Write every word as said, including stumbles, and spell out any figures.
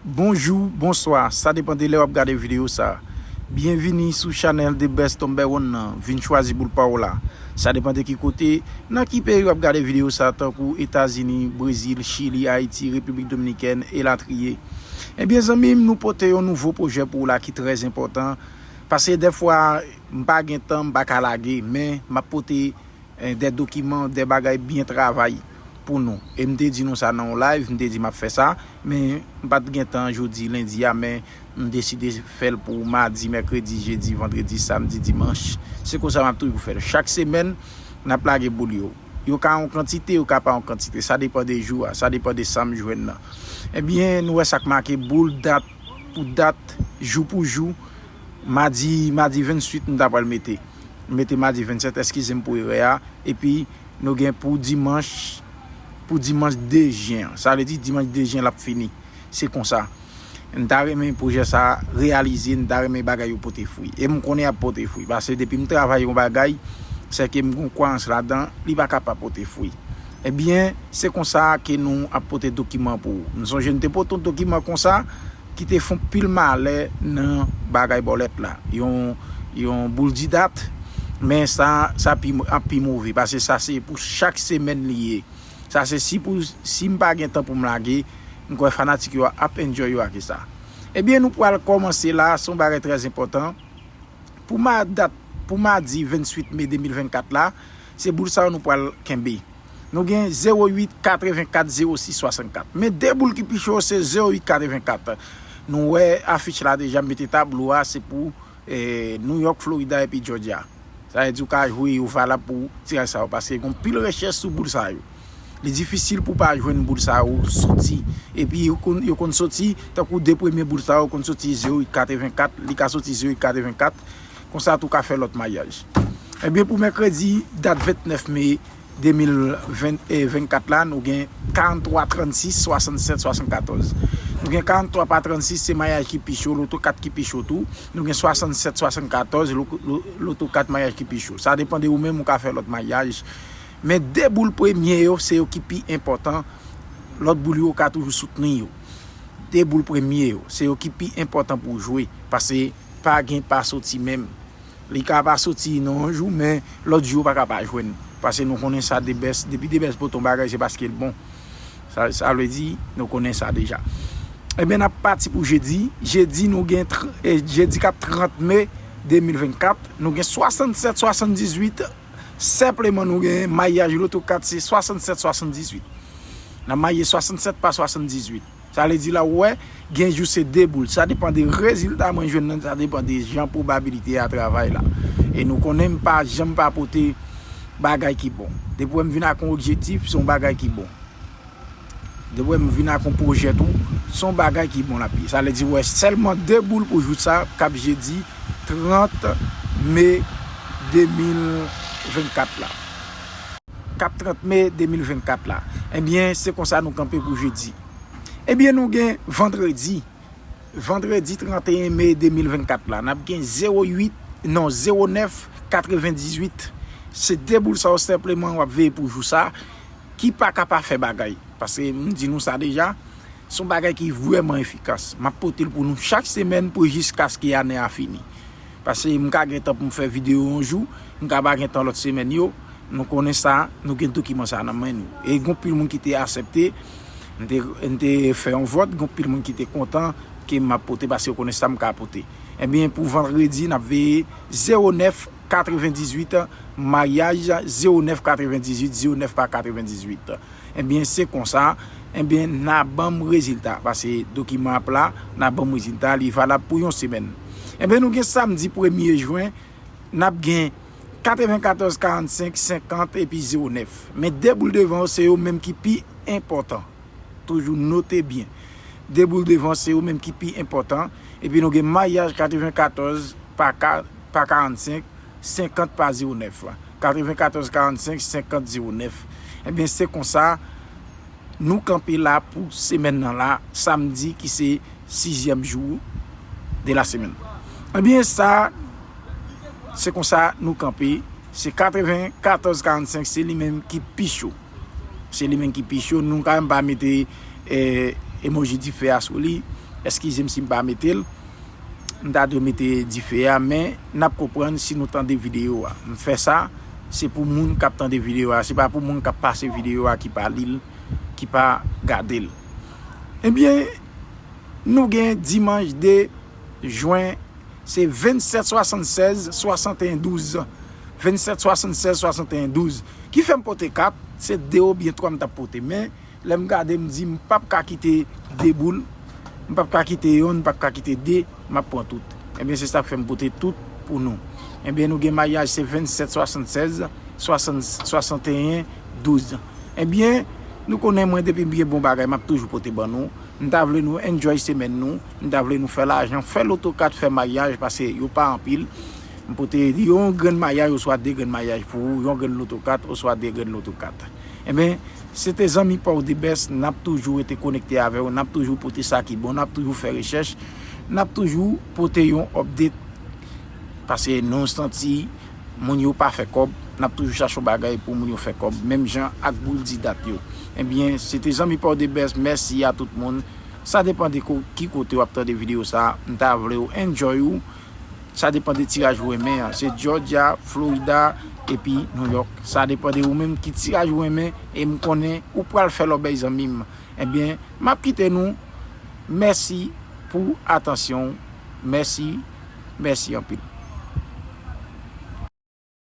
Bonjou, bonswa, sa depann de lè w ap gade videyo sa. Byenvini sou chanèl The Best Number One nan, vin chwazi boul pa w la. Sa depann de ki kote, nan ki peyi w ap gade videyo sa, tankou Etazini, Brezil, Chili, Ayiti, Repiblik Dominikèn, elatriye. Ebyen, zanmi m, nou pote yon nouvo pwojè pou w la ki trè enpòtan. Paske dèfwa, m pa gen tan, m pa ka lage, men m ap pote eh, de dokiman, de bagay byen travay pou nou. E m te di nou sa nan yon live, m te di m ap fè sa, men m pa t gen tan jodi lendi a, men m deside fè l pou madi, mèkredi, jedi, vandredi, samdi, dimanch. Se konsa m ap toujou fè l. Chak semèn, n ap lage boul yo. Yo ka yon kantite, yo ka pa yon kantite. Sa depann de jou a, sa depann de sa m jwenn nan. Ebyen, nou wè sa k make boul dat pou dat, jou pou jou. Madi, madi venntuit, m ta pral mete. M mete madi vennsèt, eskize m pou erè a. Epi, nou gen pou dimanch, pou dimanch de jen an. Sa vle di dimanch de jen l ap fini. Se konsa. M ta renmen pwojè sa a reyalize, m ta renmen bagay yo pote fwi. E m konnen y ap pote fwi. Paske depi m travay yon bagay, sèke m gen kwayans ladan, li pa ka pa pote fwi. Ebyen, se konsa ke nou ap pote dokiman pou ou. M sonje m te pote yon dokiman konsa ki te fè yon pil malè nan bagay bòlèt la. Yon, yon boul di dat, men sa, sa pi, ap pi move, paske sa se pou chak semèn li ye. Sa se si pou, si m pa gen tan pou m lage, m kwè fanatik yo ap enjoy yo ak sa. Ebyen, nou pral kòmanse la, se yon bagay trè enpòtan. Pou ma, dat, pou madi venntuit me de mil vennkat la, se boul sa yo nou pral kenbe. Nou gen zewo uit katrevenkat zewo sis swasannkat. Men de boul ki pi cho, se zewo uit katrevenkat. Nou wè afich la deja, m mete tablo a, se pou, eh, New York, Florida epi Georgia. Sa vle di ou ka jwe yo valab pou tiraj sa yo, paske gen pil rechèch sou boul sa yo. Li difisil pou pa jwenn boul sa yo soti. Epi yo konn, yo konn soti, tankou de premye boul sa yo konn soti zewo uit katrevenkat, li ka soti zewo uit katrevenkat, konsa tou ka fè lòt mayaj. Ebyen, pou mèkredi, dat vennèf me de mil ven, eh, vennkat la, nou gen karanntwa trannsis swasannsèt swasannkatòz. Nou gen karanntwa pa trannsis, se mayaj ki pi cho, loto kat ki pi cho tou. Nou gen swasannsèt swasannkatòz, lo, lo, loto kat mayaj ki pi cho. Sa depann de ou menm, ou ka fè lòt mayaj. Men de boul premye yo, se yo ki pi enpòtan. Lòt boul yo, ou ka toujou soutni yo. De boul premye yo, se yo ki pi enpòtan pou w jwe. Paske pa gen pa soti menm. Li ka pa soti nan yon jou, men lòt jou ou pa ka pa jwenn. Paske nou konnen sa The Best, depi The Best pote yon bagay, se paske l bon. Sa, sa vle di, nou konnen sa deja. Ebyen, n ap pati pou jedi. Jedi, nou gen tr, eh, jedi k ap trant me de mil vennkat. Nou gen swasannsèt swasanndizuit. Senpleman, nou gen mayaj loto kat, se swasannsèt swasanndizuit. N ap maye swasannsèt pa swasanndizwit. Sa vle di la ou wè, gen jou se de boul. Sa depann de rezilta mwen jwenn nan, sa depann de jan pwobabilite a travay la. E nou konnen m pa janm pa pote bagay ki bon. Depi w wè m vin ak yon objektif, se yon bagay ki bon. Depi w wè m vin ak yon pwojè tou, se yon bagay ki bon l ap ye. Sa vle di w wè sèlman de boul pou jou sa, k ap jedi trant me de mil vennkat la. K ap trant me de mil vennkat la. Ebyen, se konsa nou kanpe pou jedi. Ebyen, nou gen vandredi. Vandredi tranteyen me de mil vennkat la. N ap gen zewo uit, non, zewo nèf katrevendizwit. Se de boul sa yo senpleman w ap veye pou jou sa, ki pa ka pa fè bagay. Paske m di nou sa deja, se yon bagay ki vrèman efikas. M ap pote l pou nou chak semèn pou jiskaske ane a fini. Paske m ka gen tan pou m fè videyo yon jou, m ka pa gen tan lòt semèn yo. Nou konnen sa, nou gen dokiman sa nan men nou. E gen pil moun ki te aksepte, m te, m te fè yon vòt, gen pil moun ki te kontan ke m ap pote paske yo konnen sa m ka pote. Ebyen, pou vandredi, n ap veye zewo nèf katrevendizwit, mayaj zewo nèf katrevendizwit, zewo nèf pa katrevendizwit. Ebyen, se konsa, ebyen, n a ban m rezilta, paske dokiman ap la, n a ban m rezilta, li valab pou yon semèn. Ebyen, nou gen samdi premye jen, n ap gen katrevenkatòz, karannsenk, senkant epi zewo nèf. Men de boul devan yo, se yo menm ki pi enpòtan. Toujou note byen. De boul devan, se yo menm ki pi enpòtan. Epi nou gen mayaj katrevenkatòz pa ka, pa karannsenk, senkant pa zewo nèf. Katrevenkatòz karannsenk, senkant zewo nèf. Ebyen, se konsa, nou kanpe la pou semèn nan la, samdi ki se sizyèm jou de la semèn. Ebyen, sa, se konsa nou kanpe. Se katrevenkatòz karannsenk, se li menm ki pi cho. Se li menm ki pi cho. Nou ka menm pa mete, eh, emoji dife a sou li. Eskize m si m pa mete l. M ta dwe mete dife a, men n ap konprann si nou tande videyo a. M fè sa, se pou moun k ap tande videyo a, se pa pou moun k ap pase videyo a ki pa li l, ki pa gade l. Ebyen, nou gen dimanch de jen, se vennsèt swasannsèz swasanteyen douz. Vennsèt swasannsèz swasanteyen douz. Ki fè m pote kat, se de oubyen twa m t ap pote. Men, lè m gade, m di, m p ap ka kite de boul, m p ap ka kite yonn, m p ap ka kite de, m ap pran tout. Ebyen, se sa k fè m pote tout pou nou. Ebyen, nou gen maryaj, se vennsèt swasannsèz, swasann, swasanteyen, douz. Ebyen, nou konnen mwen, depi m gen bon bagay, m ap toujou pote ban nou. M ta vle nou enjoy semèn nou. M ta vle nou fè lajan, fè lotokat, fè maryaj, paske yo pa anpil. M pote yon grenn maryaj oswa de grenn maryaj pou ou, yon grenn lotokat oswa de grenn lotokat. Ebyen, se te zanmi pa w The Best, n ap toujou rete konekte avè w, n ap toujou pote sa ki bon, n ap toujou fè rechèch, n ap toujou pote yon update, paske nou santi moun yo pa fè kòb, n ap toujou chache yon bagay pou moun yo fè kòb, menm jan ak boul di dat yo. Ebyen, se te zanmi pa w The Best, mèsi a tout moun. Sa depann de ko-, ki kote w ap tande videyo sa, m ta vle w enjoy ou. Sa depann de tiraj ou renmen an. Se Georgia, Florida, epi New York. Sa depann de ou menm ki tiraj ou renmen, e m konnen ou pral fè lòbèy zanmi m. Ebyen, m ap kite nou. Mèsi pou atansyon w. Mèsi, mèsi anpil.